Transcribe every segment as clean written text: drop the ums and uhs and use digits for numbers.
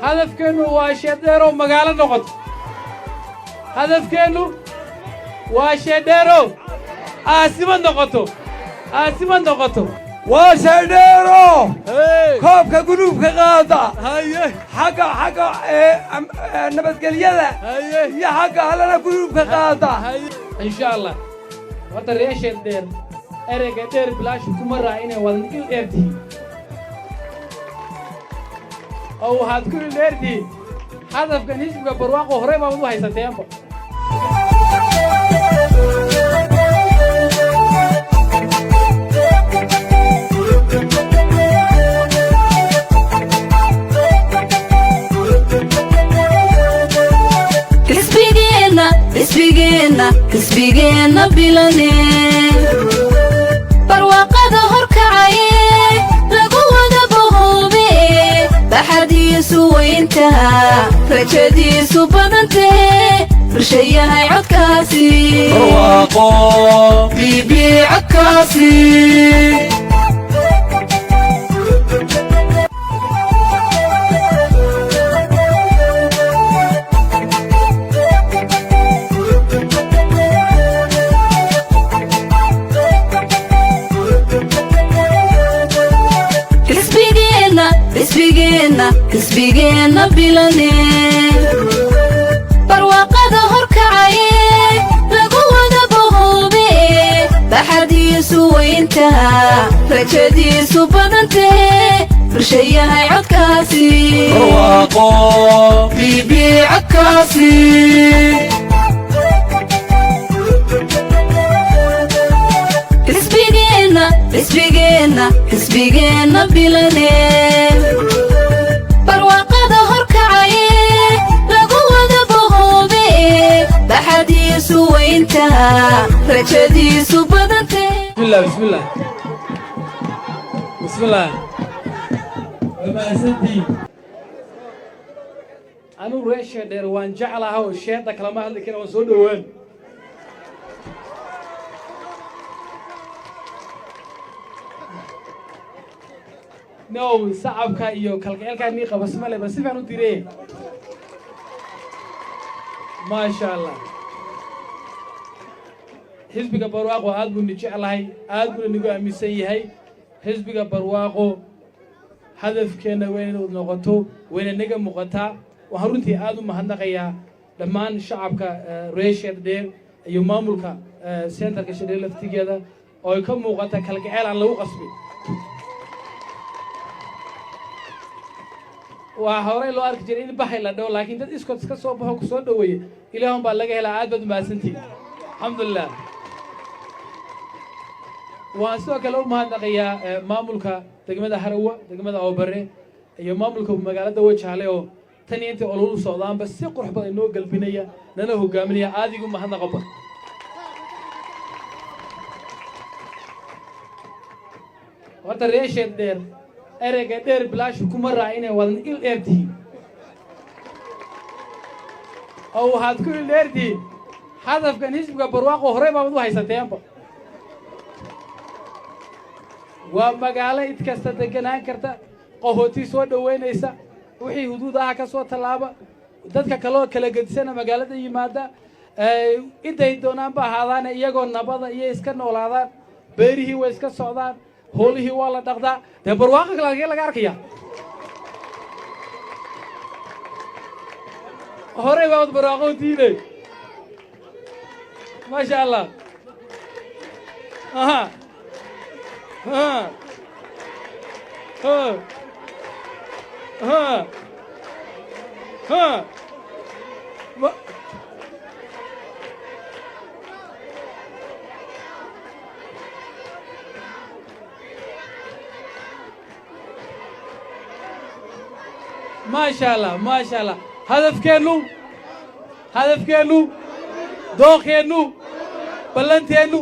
Hadafkeennu waa Sheeddheeroo magaalo noqoto. Hadafkeennu waa Sheeddheero caasimad noqoto, caasimad noqoto. Waa Sheedheero koobka guluubka qaada, xagga nabadgelyada iyo xagga halana guluubka qaada. Insha Allah. Horta reer Sheeddheer, ereyga dheer bilaash kuma raa inay wadan il dheer tihiin, oo waxaad ku il dheer tihiin hadafkan xisbiga Barwaaqo. Horey baad u haysateenba. Xisbigeenna, xisbigeenna, xisbigeenna bilane, barwaaqada horkacaye, lagu wada bahoobe, baxadiisu weyntaha, rajadiisu badantee, bulshayahay codkaasi, Barwaaqo. Bibi codkaasi. Xisbigeenna, xisbigeenna, xisbigeenna bilane, barwaaqada horkacaye, lagu wada bahoobe, baxadiisu weyntaha, rajadiisu badantee, bulshayahay codkaasi, Barwaaqo. Bibi codkaasi. Xisbigeenna, xisbigeenna, xisbigeenna bilane, barwaaqada horkacaye, lagu wada bahoobe, baxadiisu weyntaha, rajadiisu badantee. Bismillah, bismillah, bismillah. Waa mahadsantihiin. Anugu reer Sheedheer waan jeclaha oo sheedda kalama hadli kara, waan soo dhowaan. No sacabka iyo kalgaceelkaa nii qabasmale ba si fiican u diree. Maasha Allah, xisbiga Barwaaqo aad buu ni jeclahay, aad buuna nigu aaminsan yahay. Xisbiga Barwaaqo hadafkeenna waa inay noqoto, wayna naga muuqataa. Waxaan runtii aad u mahadnaqayaa dhammaan shacabka reer Sheeddheer iyo maamulka centerka Sheeddheer laftigeeda oo ay ka muuqata kalgaceel aan lagu qasbin. Waa horey loo arki jiray in baxay la dhaho, laakiin dad iskood iska soo baxo ku soo dhoweeye ilaahun baa laga helaa. Aad baad umahadsantihin, alxamdulilah. Waan sidoo kale u mahadnaqayaa maamulka degmada Harawa, degmada Oobare iyo maamulka magaalada Wajaale oo tan iyo intay ololu socdaanba si qurux badan inoo galbinaya, nana hogaaminaya. Aad igu mahadnaqo badan. Horta reer Sheeddheer, ereyga dheer bilaash kuma raa inay wadan il dheer tihiin, oo waxaad ku il dheer tihiin hadafkan xisbiga Barwaaqo. Horey baabad u haysateenba. Waa magaalo id kasta deganaan karta, qahooti soo dhoweynaysa, wixii huduud aha ka soo tallaaba, dadka kaloo kala gedisana magaalada yimaada, intay doonaanba ahaadaane, iyagoo nabada iyo iska noolaadaan. Beerihii way iska socdaan, hoolihii waa la dhaqdaa. Dee barwaaqo kale halkee laga arkaya? Horey baad barwaaqo u diinay. Maasha Allah. Aha ha ha ha ha. Maasha Allah, maasha Allah. Hadafkeennu, hadafkeennu, dooqeennu, ballanteennu.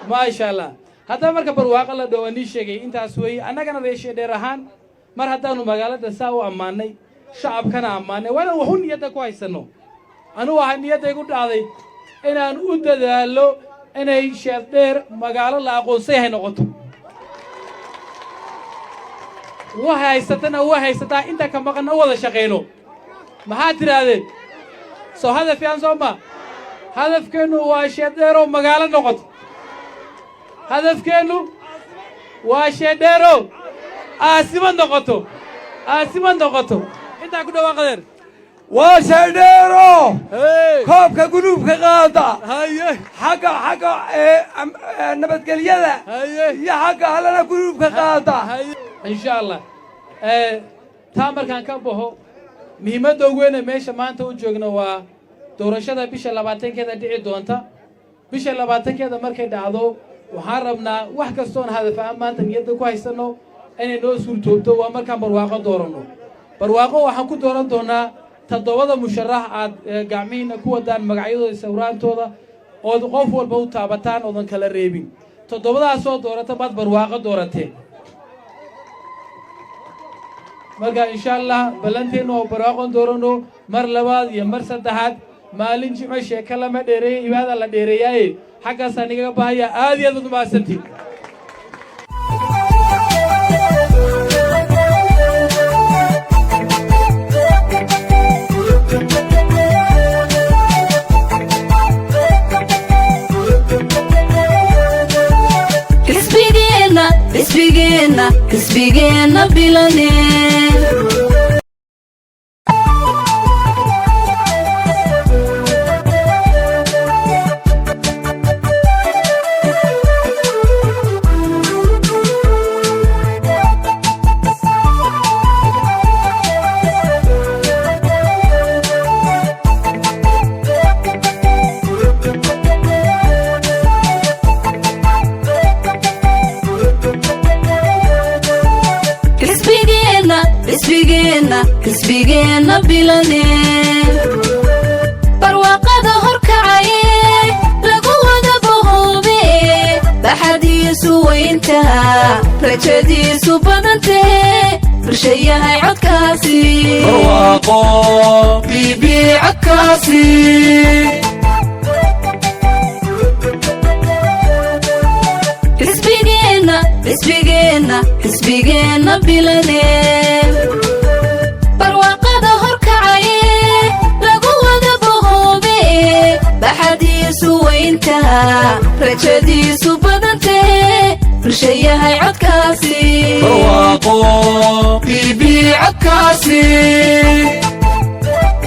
Maasha Allah. Haddaba marka barwaaqo la dhow nii sheegay intaas weeye. Annagana reer Sheedheer ahaan, mar haddaanu magaalada saa u ammaannay, shacabkana ammaanay, waa inaan waxu niyadda ku haysanno. Anugu waxaa niyadda igu dhacday inaan u dadaalo inay Sheeddheer magaalo la aqoonsan yahay noqoto. Waxay haysatana way haysataa, inta ka maqanna u wada shaqayno. Maxaad tidhaahdeen? Soo hadaf fiican soo ma? Hadafkeennu waa Sheeddheerow magaalo noqoto. Hadafkeennu waa Sheeddheerow caasimad noqoto, caasimad noqoto. Intaa ku dhawaaqadeer. Waa Sheedheero koobka guluubka qaada, xagga nabadgelyada iyo xagga halana guluubka qaada. Insha Allah, taa markaan ka baxo, muhiimadda ugu weyne meesha maanta u joogno waa doorashada bisha 20-keeda dhici doonta. Bisha 20-keeda markay dhacdo, waxaan rabnaa wax kastoon hadaf ahaan maanta niyadda ku haysanno inay noo suurtoobto. Waa markaan Barwaaqo dooranno. Barwaaqo waxaan ku dooran doonnaa toddobada musharax aad gacmihiinna ku wadaan magacyadooda, sawiraantooda, ood qof walba u taabataan oodan kala reebin. Toddobadaasoo doorata baad Barwaaqo doorateen. Marka insha Allah, ballanteennu oo Barwaaqon dooranno. Mar labaad iyo mar saddexaad, maalin Jimco sheeko lama dheereeye, ibaada la dheereeyaaye. Xaggaasaan igaga bahaya. Aad iyo aad baad umahadsantiin. Xisbigeenna, xisbigeenna, xisbigeenna bilane. Xisbigeenna, xisbigeenna, xisbigeenna bilane, barwaaqada horkacaye, lagu wada bohoobe, baxadiisu weyntaha, rajadiisu badantahe, bulshayahay codkaasi. Barwaaqo bibi codkaasi. Xisbigeenna, xisbigeenna, xisbigeenna bilane, barwaaqada horkacaye, lagu wada bohoobe, baxadiisu weyntaha, rajadiisu badantahe, bulshayahay codkaasi. Barwaaqo bibi codkaasi.